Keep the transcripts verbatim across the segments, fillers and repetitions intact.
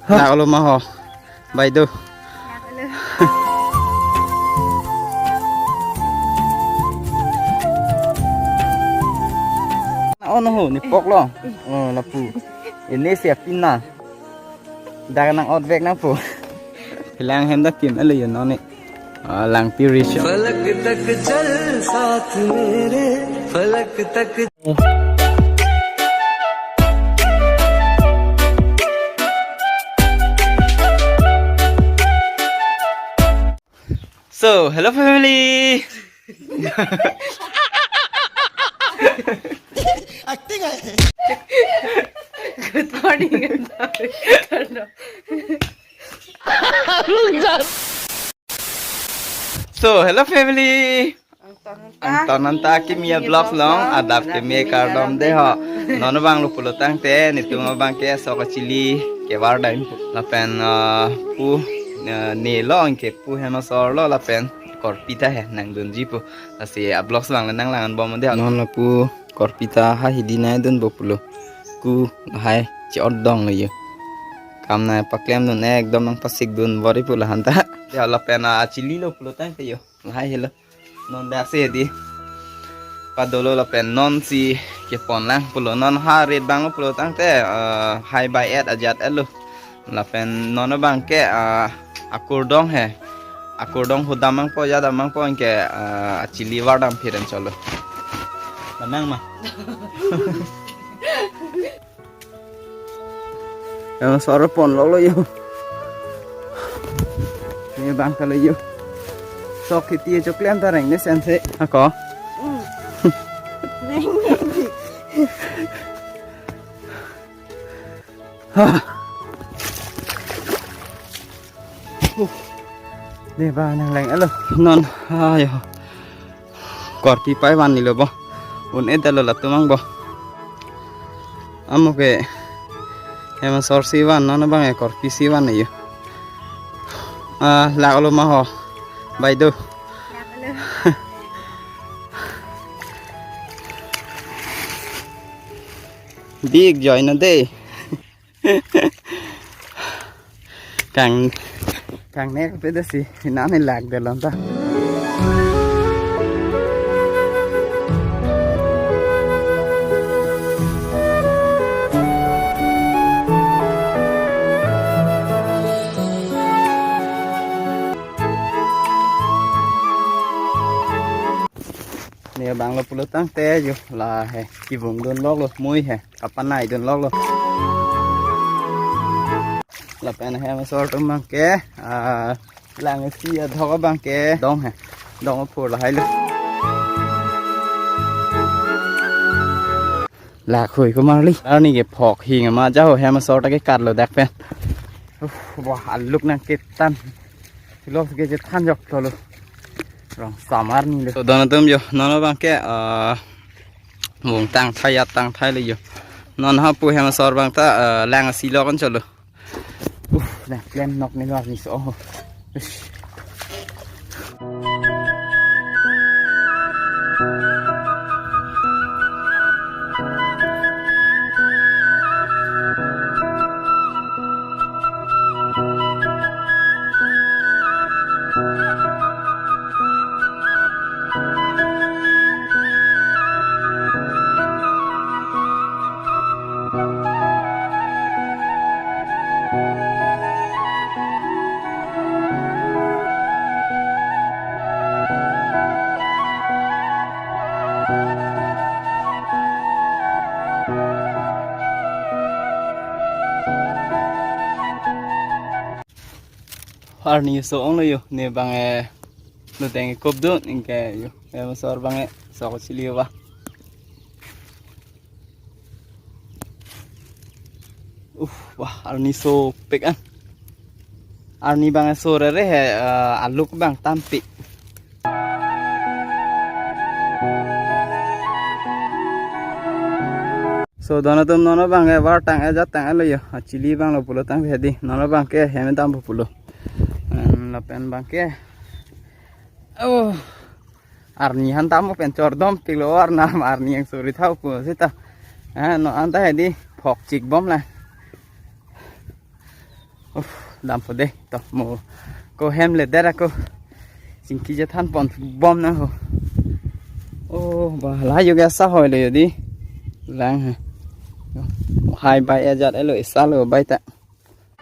Lak-lo ma ho, bai do. Na ono ho, ne pok lo. Oh, lapu. Ini siapin na. Dak nang-ot vek nangpo. Lang hem dak kim ale yo noni. Ah, lang pi risho. फलक तक चल साथ मेरे, फलक तक। So, hello family. Acting hai. Good morning. So, hello family. Angton anta Kimi a vlog along adap keme kardom dei ho. Non abang lo pulo tangte netum abang ke sok kachili kevar dam lapen, ah, pu, ah, ne lo anke pu hem asor lo lapen korpi ta he nangdunji pu. Lasi a vlogs abang le nanglang bom dei ho. Non lapu korpi ta ha hidi nangdunpo pulo. Ku hai chi-ot dong lo yo. Kam nangpaklem dun, ekdom nangpasik dun bor-i pu lahan ta. Dei ho lapen, ah, chili lo pulo tangte yo. Lahai helo. Non dak si dei. Padolo lapen non si kepon lang pulo, non ha ret abang lo pulo tangte, eh, hai bai et ajat et lo. Lapen non abang ke, eh, akurdong he. Akurdong hudam nangpo, jadam nangpo anke, eh, chili var dam phiren cholo. Lamang ma. Hem asor pon lo lo yo. Ne abang ta lo yo. Sok kiti choklem ta reng ne sense. Ako. Ha. Uh. Dei ba nangleng alo. Non, ayo. Korpi pai van ni lo bo. Un-e ta lo latum abang bo. Amo ke hem asor si van, non abang ke korpi si van yo. Ah, lak-lo ma ho. Bai do. Big joy no dei. Kang, kangnek pe dasi, nani lak delon ta. Ne abang lo pulo tangte yo la he kibung dun lok lo mui he. Kapanai dun lok lo. Lapen hem asor atum abang ke, ah, lang si adhok abang ke dong he. Dong apor lahai lo. Lak hui ko marli. Arni ke phok hing ma ja ho hem asor ta ke kat lo dak pen. Uh, wah, aluk nangketan. Lo ke je than jok lo. Rong samar ni lo. So, don atum yo, non abang ke, ah, mung tang thai ya tang thai lo yo. Non ha pu hem asor abang ta, eh, lang si lo kan cholo. Uh, nangklem nok ni lo ni so. Ush. Arni so ong lo yo, ne abang, eh, lo teng kop dun, anke yo, eh, masor abang, eh, sok chili ba. Uh, wah, arni sopik an. Arni abang so rere he, eh, aluk abang tampi. So, don atum non abang ke var tang ajat tang alo yo. A chili abang lo pulo tangte dei. Non abang ke hem dampo pulo. Em, lapen abang ke. Oh. arni han tamo pen chordom piklo, arnam arni yang suri thau pu seta. Ah, non anta hedi phokchik bom la. Uf, dampo de, to mo ko hem le dera ko. Chingki je than pon bom nang ho. Oh, ba la yo ga sa hoi le yo di. Lang ha. Hai bai ajat elo isa lo bai ta.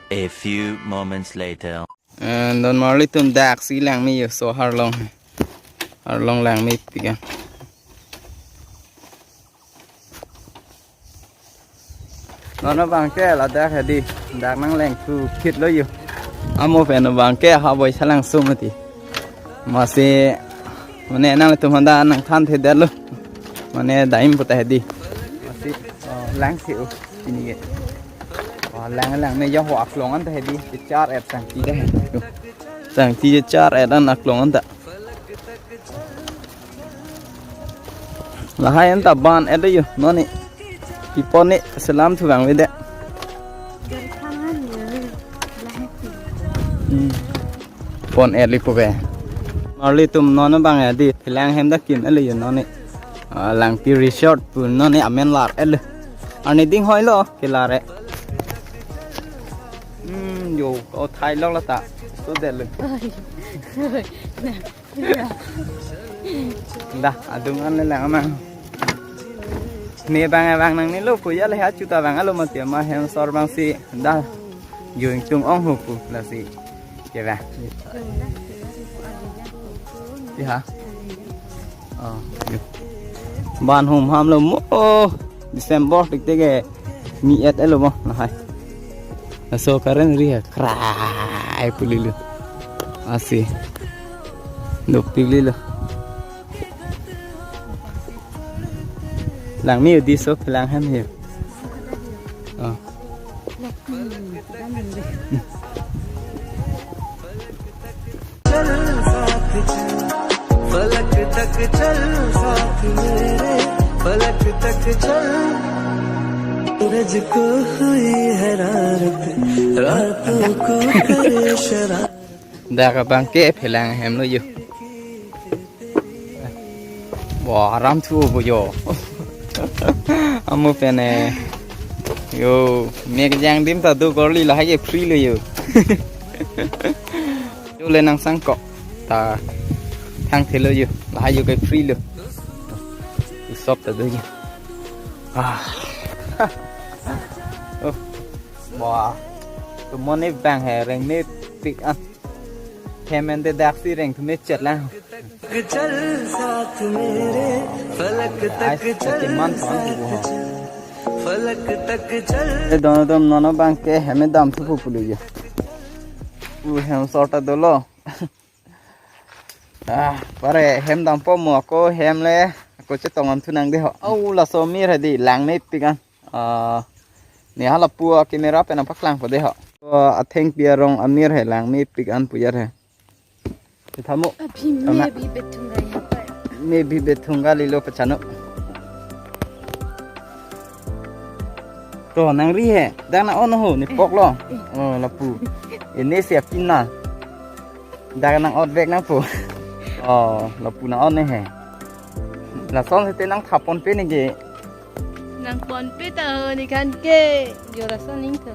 A few moments later. Eh, don marli tum dak si langme yo so harlong. Harlong langme pik an. Non abang ke ladak hedi, dak nangleng thu phit lo yo. Amo pen abang ke ha boi salang sum mati. Masi mane nangtum handa nangthan the det lo. Mane daim puta hedi. Masi, oh, lang si u ini ke. Oh, lang lang ne yo ho aklong anta hedi, char et tangti de hedi. Tangti char et an aklong anta. Lahai anta ban et yo, non ni. Pi pon ni selam thu bang vede. Hmm. Pon et li pu be. Marli tum non abang ya di, phelang hem dak kim et yo non ni. Ah, Langpi Resort pu non ni amen lar et lo. Arni ding hoi lo, ke lar e. Hmm, yo, o thai lok la ta. So det lo. Dah, adung an le lang amang. Ne bang abang nang ne lo pu ya le ha chuta bang alo mati ma hem sor bang si. Dah, yo ingtung ong ho pu la si. Ke ba. Ya. Oh, yo. Ban hum ham lo mo. Oh, December tik tik ke. Mi et elo mo, lahai. Laso current ri ha, krai pu lilo. Asi. Dopik lilo. Langme yo di so, phelang hem yo. Oh. चल साथ चल, फलक तक चल साथ मेरे, फलक तक चल। सूरज को हुई हरारत, रातों को करे शरारत। Dak abang ke phelang hem lo yo. Wah, aram thu bo yo. Amo pen e. Yo, mek jang dim ta do korli lahai ke free lo yo. Yo le nang sang kok. Ta thang thelo yo. Lahai yo ke free lo. Usop ta do yo. Ah. Oh. Wah. Tum non ne bang he reng ne pik an. Hem ante dak si reng thu me chet lang. चल साथ मेरे, फलक तक Ai, चल ati man thon tu ho. साथ चल, फलक तक चल। E don don non abang ke hem dam thu pu pu lo yo. U hem sor ta dolo. Ah, pare hem dam po mo ko hem le. Ko chetong am thu nang de ho. Au laso mir hedi langme pik an. Ah, ne hala pu a camera pen paklang po de ho. Ko athengpi arong amir he langme pik an pu yar he. Thamo. Abhi Thana. Main bhi bethunga yahan par. Main bhi bethunga lilo pachano. To nang ri he. Dak nang on ho ne pok lo. Eh. Oh, lapu. Ini siapin na. Dak nang ot vek nang po. Oh, lapu nang on ne he. Lason sete nang thapon pe ne ke. Nang pon pe ta ho ne kan ke. Yo lason ning to.